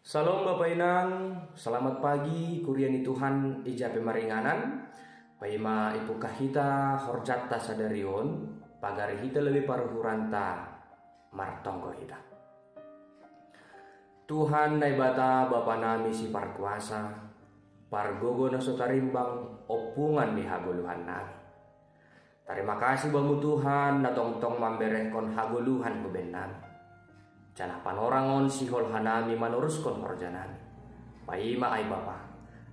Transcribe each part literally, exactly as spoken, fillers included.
Salam Bapa Inang, selamat pagi, kuria ni Tuhan ija pe maringanan. Paima ipuka hita horjatta sadarion, pagari hita lebe paruhuranta, martonggo hita. Tuhan Naibata Bapa nami si parkuasa, pargogo na so tarimbang, ompungan ni hagoluhan nami. Tarima kasih bamu Tuhan, na tongtong mamberehkon hagoluhan hubennami. Janah panorang on sihol hanami manoruskon horjanami. Paima ai Bapa,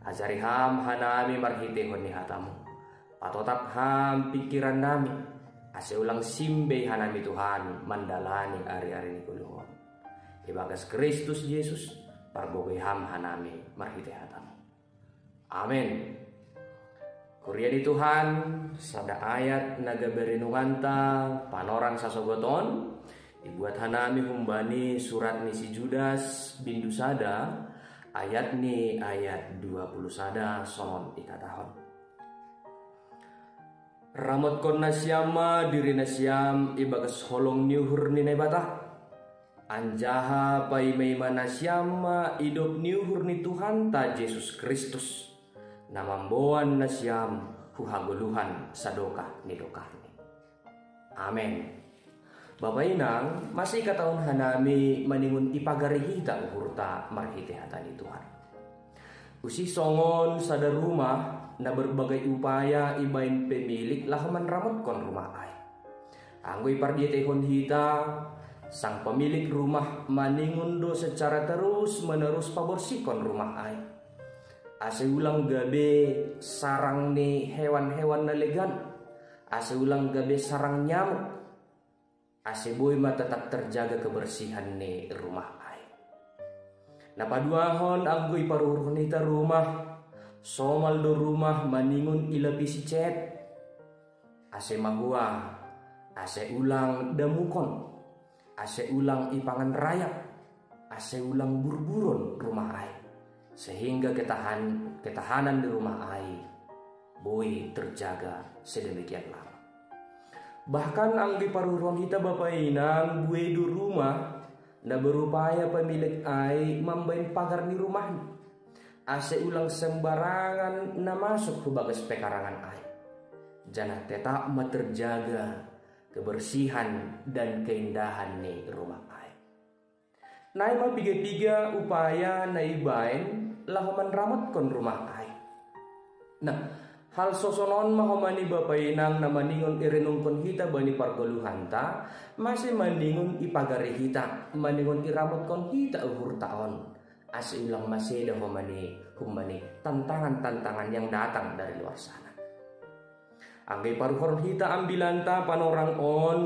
ajari ham hanami marhitehon ni hatamu. Patotap ham pingkiran nami, ase ulang simbei hanami Tuhan mandalani ari-ari ni goluh on. Ibagas Kristus Jesus, pargogoi ham hanami marhitei hatamu. Amen. Kuria ni Tuhan, sada ayat na gabe renunganta panorang sasogot on, ibuat hanami humbani surat ni si Judas bindu sada, ayat ni ayat dua puluh sada songon ikatahon. Ramotkon nasiam ma diri nasiam ibagas holong ni uhur ni Naibata. Anjaha paima-ima nasiam ma idop ni uhur ni Tuhanta Jesus Kristus, na mamboan nasiam hu hagoluhan sadokah ni dokahni. Amen. Bapa Inang, masih ikatahon hanami maningon ipagari hita uhurta marhitei hata ni Tuhan. Usih songon sada rumah na berbagai upaya ibahen pemilik laho manramotkon rumah ai. Anggo ipardiateihon hita, sang pemilik rumah maningon do secara terus menerus paborsihkon rumah ai. Ase ulang gabe sarang ni hewan-hewan na legan, ase ulang gabe sarang nyamuk, ase boi ma tetap terjaga kebersihan ni rumah ai. Na paduahon anggo iparuhurhon hita rumah, somal do rumah maningon ilapisi cet. Ase mahua, ase ulang damukon, ase ulang ipangan rayap, ase ulang burburon rumah ai, sehingga ketahan, ketahanan di rumah ai boi terjaga sedemikian lama. Bahkan anggo iparuhurhon hita Bapa Inang, buei do rumah na berupaya pemilik ai mambahen pagar ni rumahna, ase ulang sembarangan na masuk hu bagas pekarangan ai. Janah tetap ma terjaga kebersihan dan keindahan ni rumah ai. Nai ma piga-piga upaya na ibahen laho manramotkon rumah ai. Nah, hal sosonon ma homa ni Bapa Inang na maningon irenungkon hita bani pargoluhanta, mase maningon ipagari hita, maningon iramotkon hita uhurta on. Ase ulang maseda homa ni, homa ni tantangan-tantangan yang datang dari luar sana. Anggo iparuhurhon hita ambilanta panorang on,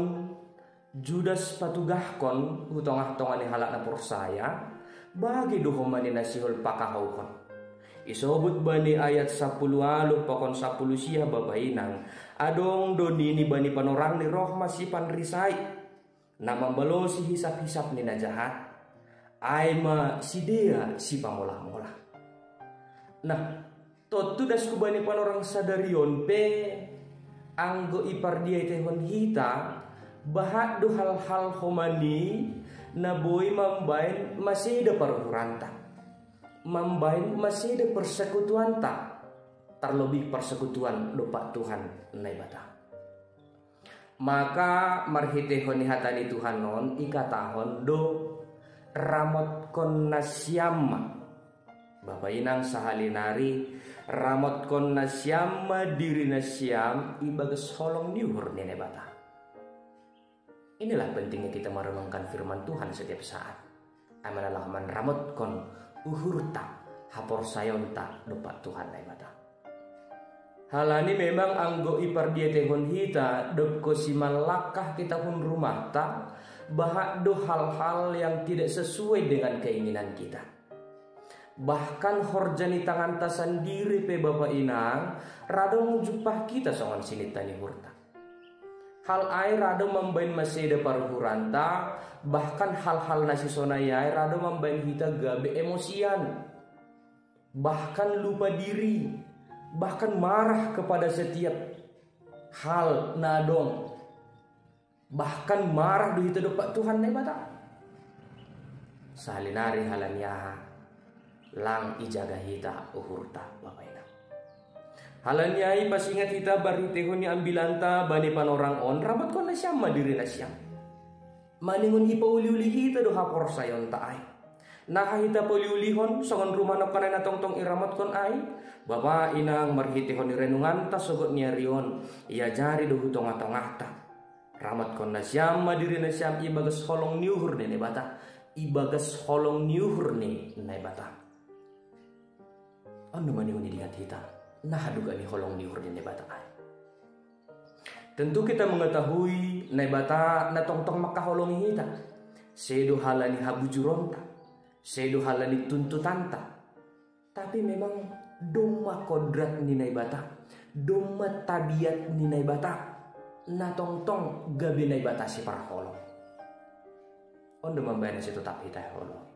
Judas patugahkon hu tongah-tongah ni halak na porsaya, bage do homa ni na sihol pakahouhon. Isobut bani ayat sapuluh ualuh pakon sapuluh sia Bapa Inang, adong do nini bani panorang ni roh ma si Panrisai, na mambalosi hisap-hisap ni na jahat, ai ma sidea sipamolah-molah. Nah, tontu das hubani panorang sadarion pe, anggo ipardiateihon hita, bahat do hal-hal homa ni na boi mambahen maseda paruhuranta, mambahen maseda persekutuanta, terlebih persekutuan dompak Tuhan Naibata. Maka marhiteihon ni hata ni Tuhan on ikatahon do, ramotkon nasiam ma. Bapa Inang sahali nari, ramotkon nasiam ma diri nasiam ibagas holong ni uhur ni Naibata. Inilah pentingnya kita merenungkan firman Tuhan setiap saat. Ai ma na laho manramotkon uhurta, haporsayaonta dompak Tuhan Naibata. Halani memang anggo ipardiateihon hita, dob kosi manlangkah hita hun rumahta, bahat do hal-hal yang tidak sesuai dengan keinginan kita. Bahkan horja ni tanganta sandiri pe Bapa Inang, ra dong jumpah hita songon sininta ni uhurta. Hal ai ra do mambahen maseda paruhuranta, bahkan hal-hal na sisonai ai ra do mambahen hita gabe emosian, bahkan lupa diri, bahkan marah kepada setiap hal na adong, bahkan marah do hita dompak Tuhan Naibata. Sahali nari halani aha? Lang ijaga hita uhurta, Bapa Inang. Halani ai pasingat hita marhitehon ni ambilanta bani panorang on, ramatkon nasiam ma diri nasiam. Maningon ipauliuli hita do haporsayaonta ai. Naha hita pauliulihon songon rumah nongkan ai na tongtong iramatkon ai, Bapa Inang, marhitehon ni renunganta sogot ni ari on, iajari do hu tongatongata. Ramatkon nasiam ma diri nasiam ibagas holong ni uhur ni Naibata, ibagas holong ni uhur ni Naibata. On do maningon idingat hita naha duka ni holong ni uhur ni Naibata ai. Tentu kita mengetahui Naibata na tongtong mangkaholongi hita. Sedo halani habujuronta, sedo halani tuntutanta. Tapi memang domma kodrat ni Naibata, domma tabiat ni Naibata, na tongtong gabe Naibata siparholong. On do mambahen na sitotap hita holong.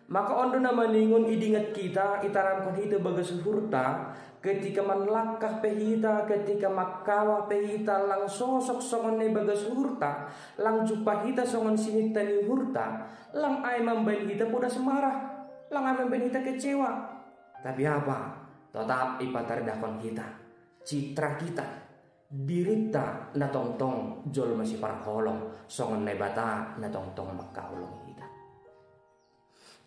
Maka on do na maningon idingat hita, itanamkon hita bagas uhurta, ketika manlangkah pe hita, ketika mangkawa pe hita, lang sosok songon na ibagas uhurta, lang jumpah hita songon sininta ni uhurta, lang ai mambahen hita podas marah, lang ai mambahen hita kecewa. Tapi apa? Totap ipataridahkon hita citra hita, dirinta na tongtong jolma siparholong, songon Naibata na tongtong mangkaholongi hita.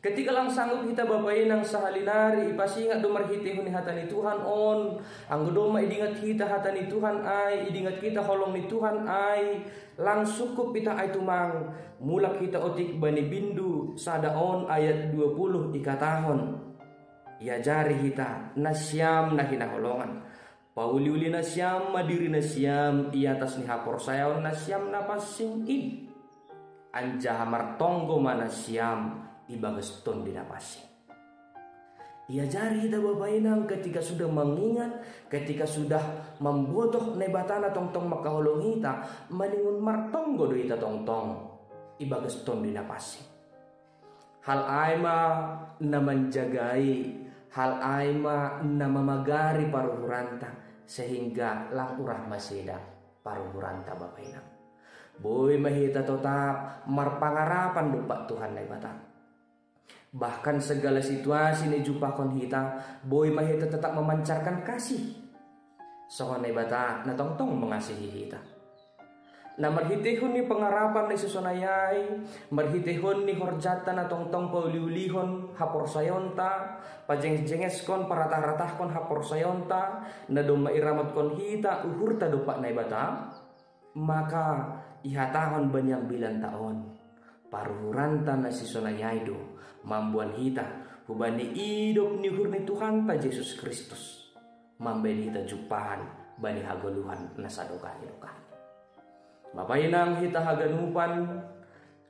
Ketika lang sanggup hita, Bapa Inang, sahali nari ipasingat do marhitehon ni hata ni Tuhan on, anggo domma idingat hita hata ni Tuhan ai, idingat hita holong ni Tuhan ai, lang sungkup hita ai tumang. Mulak hita otik bani bindu sada on ayat dua puluh, ikatahon: Iajari hita nasiam na hinaholongan, pauliuli nasiam ma diri nasiam i atas ni haporsayaon nasiam na pansing i, anjaha martonggo ma nasiam ibagas Tondi na pansing. Iajari hita, Bapa Inang, ketika sudah mengingat, ketika sudah mambotoh Naibata na tongtong mangkaholongi hita, maningon martonggo do hita tongtong ibagas Tondi na pansing. Hal ai ma na manjagai, hal ai ma na mamagari paruhuranta, sehingga lang urah maseda paruhuranta, Bapa Inang. Boi ma hita totap marpangarapan dompak Tuhan Naibata. Bahkan segala situasi na ijumpahkon hita, boi ma hita tetap memancarkan kasih, songon Naibata na tongtong mengasihi hita. Na marhitehon ni pangarapan na sisonai ai, marhitehon ni horjanta na tongtong pauliulihon haporsayaonta, pajengesjengeskon, paratahratahkon haporsayaonta, na domma iramatkon hita uhurta dompak Naibata, maka ihatahon bani ambilanta on: Paruhuranta na sisonai ai do mamboan hita hubani idop ni uhur ni Tuhanta Jesus Kristus, mambahen hita jumpahan bani hagoluhan na sadokah ni dokahna. Bapa Inang, hita haganupan,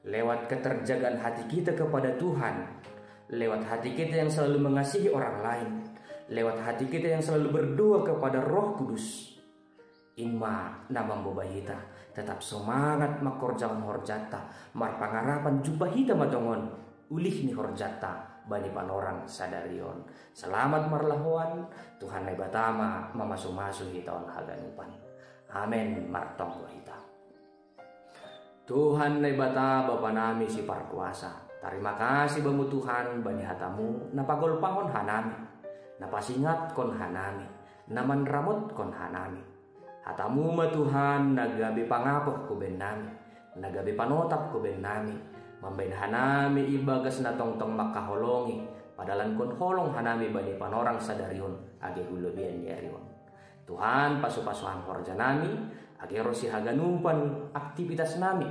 lewat keterjagaan hati kita kepada Tuhan, lewat hati kita yang selalu mengasihi orang lain, lewat hati kita yang selalu berdoa kepada Roh Kudus, in ma na mamboban hita tetap semangat mangkorjahon horjanta, marpangarapan jumpah hita ma tongon ulih ni horjanta bani panorang sadari on. Selamat marlahoan, Tuhan Naibata ma mamasumasu hita on haganupan. Amen. Martonggo hita. Tuhan Naibata, Bapa nami siparkuasa, tarima kasih Bamu Tuhan bani hataMu na pagolpahon hanami, na pasingatkon hanami, na manramotkon hanami. HataMu ma Tuhan na gabe pangapoh ku bennami, na gabe panotap ku bennami, mambahen hanami ibagas na tongtong mangkaholongi, padalankon holong hanami bani panorang sadari on age hu lobian ni ari on. Tuhan, pasupasuhon horjanami, age ro sihaganupan aktivitasnami,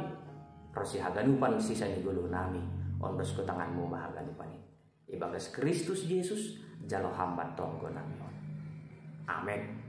ro sihaganupan sisa ni goluhnami, ondos ku tanganMu ma haganupan i. Ibagas Kristus Jesus, jalo Ham ma tonggo nami on. Amen.